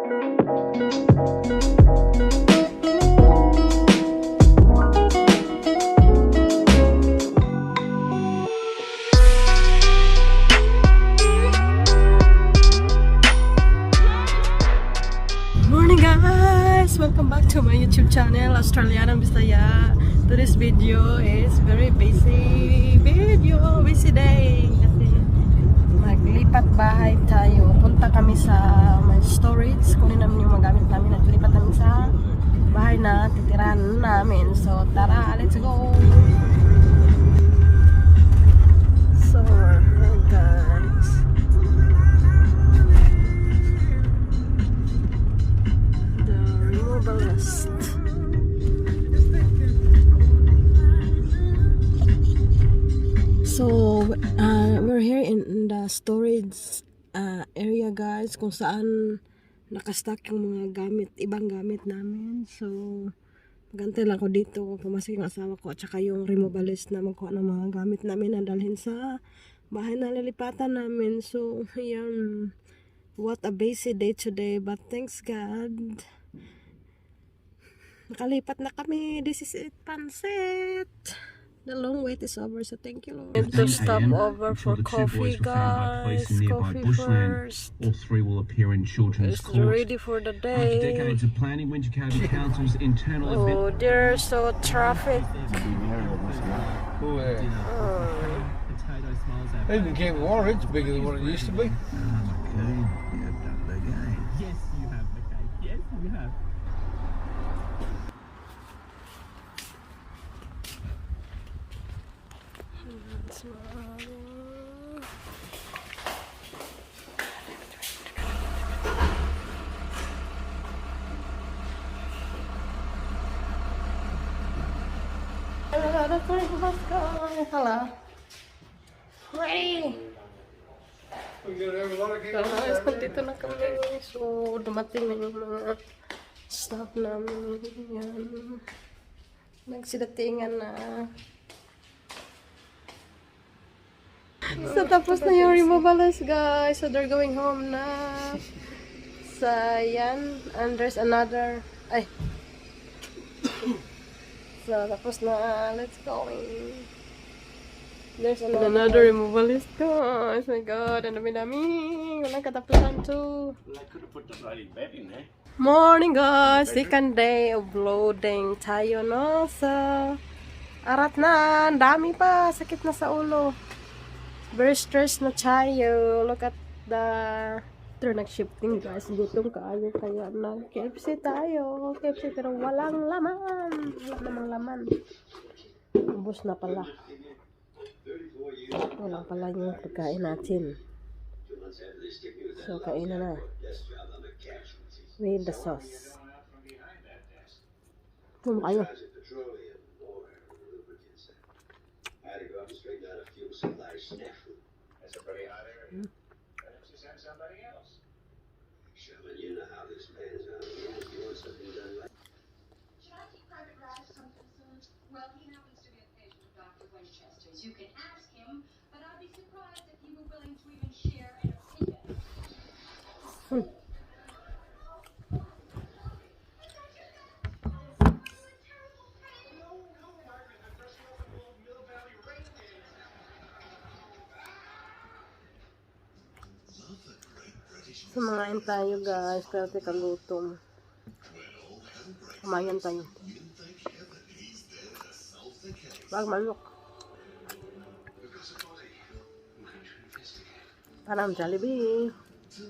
Morning, guys! Welcome back to my YouTube channel, Australiana Bisaya. Today's video is very busy video, busy day. Kasi maglipat bahay tayo. Punta kami sa my storage. Kunin namin yung mga gamit namin at lipat namin sa bahay na titirahan namin. So tara, let's go! So, hi guys. The removalist. So, we're here in the storage area, guys, kung saan nakastock yung mga gamit, ibang gamit namin. So, magantay lang ako dito. Pumasok yung asawa ko at saka yung removalist na magkuha ng mga gamit namin na dalhin sa bahay na lilipatan namin. So, ayan. What a busy day today. But thanks God. Nakalipat na kami. This is it, pansit. The long wait is over, so thank you, Lord. To 15 stop a.m. over until for the two coffee, boys were found by police guys. in nearby Coffee bushland. first. All three will appear in children's It's court. ready for the After day. decades of planning, Wingecarribee Council's internal Oh, there's so traffic. Oh, yeah. Oh. Even Gannawarra, it's bigger than what it used to be. Yes, you have, okay. Yes, you have. That's mommy. Hello. Ready? We got to have a lot of Guys, nandito na kami. So, dumating na yung mga staff namin. Yan. Nagsidatingan na. So, tapos na yung removalist, guys. So, they're going home na. So, yan. And there's another. Ay. So, tapos na. Let's go. There's another removalist, guys. My God, ang dami-dami. Walang katapusan to. They could have put the bloody bed in there. Morning, guys! Second day of loading tayo, no? So, arat na. Ang dami pa. Sakit na sa ulo. Very stressed na tayo. Look at the. After nag-shifting, guys, gutom kaayo kaya nag-KFC tayo. KFC pero walang laman. Wala namang laman. Ubos na pala. Walang pala yung pagkain natin. So, kainan na. With the sauce. Kung kayo. I had to go up and straighten out a fuel supply snafu. That's a pretty hot area. Why don't you send somebody else? Sherman, you know how this pans out. If you want something done right. Should I keep Private Rash some concerned? Well, he happens to be a patient of Dr. Winchester's. You can ask him, but I'd be surprised if he were willing to even share an opinion. Kumain tayo, guys. Pero teka, gutom. Kumain tayo. Wag manok. Parang Jollibee. Do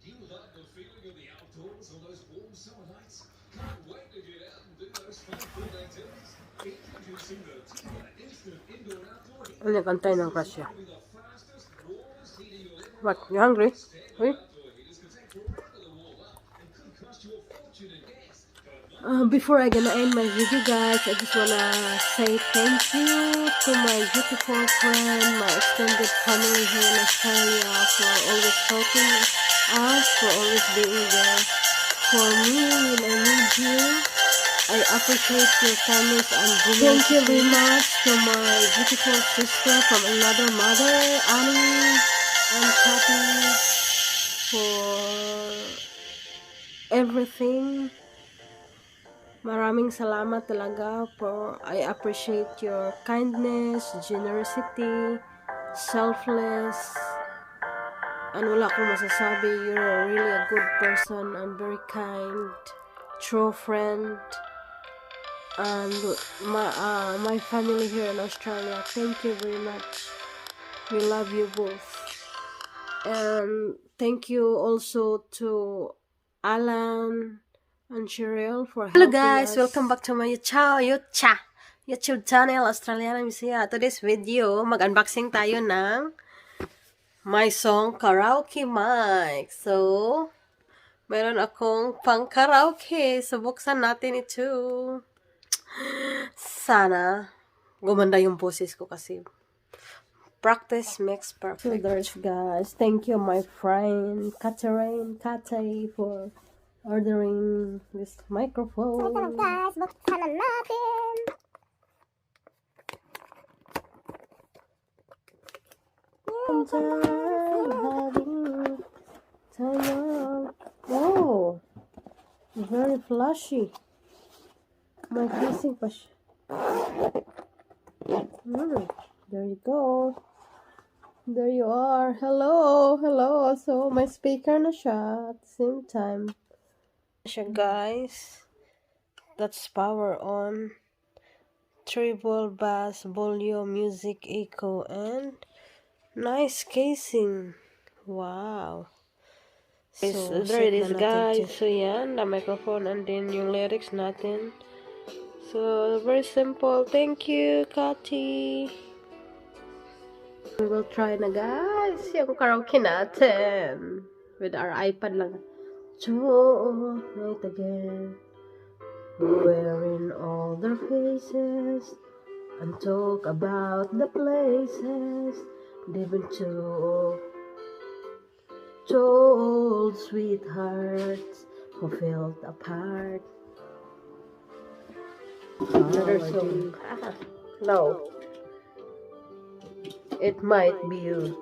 you love the feeling of the outdoors on those warm summer nights? Can't wait to get out and do those fun pool activities? Introducing the Tiva Instant Indoor Outdoor Heater. Ano kantay ng crush siya? Be the fastest, warmest heater you'll ever What? You hungry? Uy? Outdoor heaters can take forever to warm up and could cost you a fortune in gas. But Before I gonna end my video, guys, I just wanna say thank you to my beautiful friend, my extended family here in Australia for always helping us, for always being there for me when I need you. I appreciate your kindness and thank you very much to my beautiful sister from another mother, Annie and Kathy. for everything. Maraming salamat talaga for I appreciate your kindness, generosity, selfless, and wala akong masasabi. You're really a good person and very kind, true friend. And my family here in Australia, thank you very much. We love you both. And thank you also to Alan and Cheryl for Hello helping guys, us. Welcome back to my YouTube channel, Australiana Misia. Today's video, mag-unboxing tayo ng my song karaoke mic. So, meron akong pang karaoke. So, buksan natin ito. Sana gumanda yung boses ko kasi practice makes perfect. So there's, guys. Thank you, my friend Catherine Kate, for ordering this microphone. Guys, buksan na natin! Time having time out. Oh, very flashy. May casing pa siya. There you go. There you are. Hello, hello. So, may speaker na siya at the same time. Siya, guys. That's power on. Treble, bass, volume, music, echo, and nice casing. Wow. So, there it set is, na natin guys. to. So, yan, the microphone and then yung lyrics natin. So, very simple. Thank you, Kati. We will try na, guys, yung karaoke natin. With our iPad lang. To meet again. Wearing all their faces and talk about the places they've been to. To old sweethearts who felt apart. Another song. No. It might be you.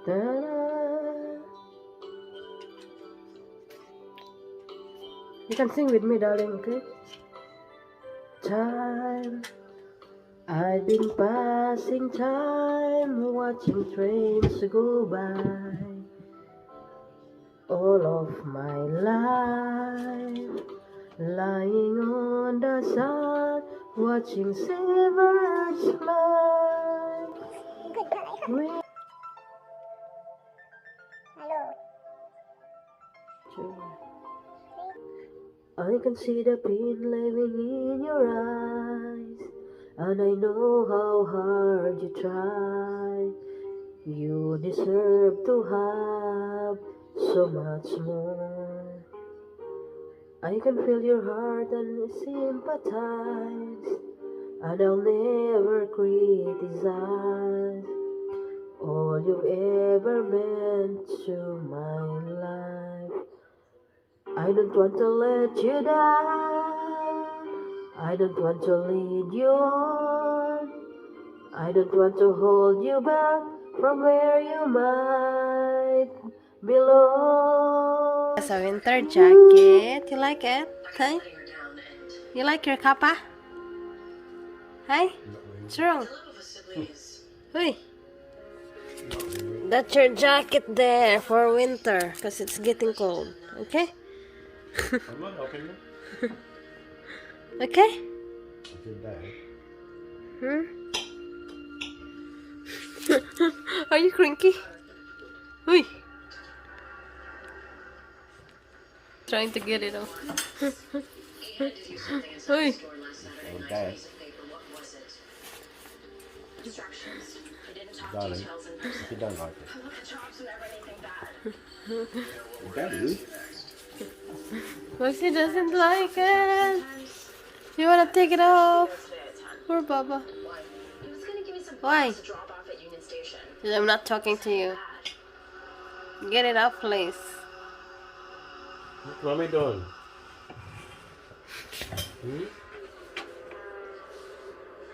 Ta-da. You can sing with me, darling, okay? Time. I've been passing time watching trains go by. All of my life, lying on the sun, watching seabirds fly. Good. Hello. I can see the pain living in your eyes, and I know how hard you try. You deserve to have so much more. I can feel your heart and sympathize, and I'll never criticize all you've ever meant to my life. I don't want to let you down. I don't want to lead you on. I don't want to hold you back from where you might belong. It's a winter jacket. You like it? Hey? You like your kapa? Hey? What's wrong? Huy. That's your jacket there for winter because it's getting cold. Okay? I'm not helping you. Okay? I did that. Are you cranky? Huy. Trying to get it off. Huy. I'm bad. Darling, if you don't like it. Daddy? Maxie doesn't like it. You wanna take it off? Poor Baba. Why? I'm not talking to you. Get it off, please. What's mommy doing? Hmm?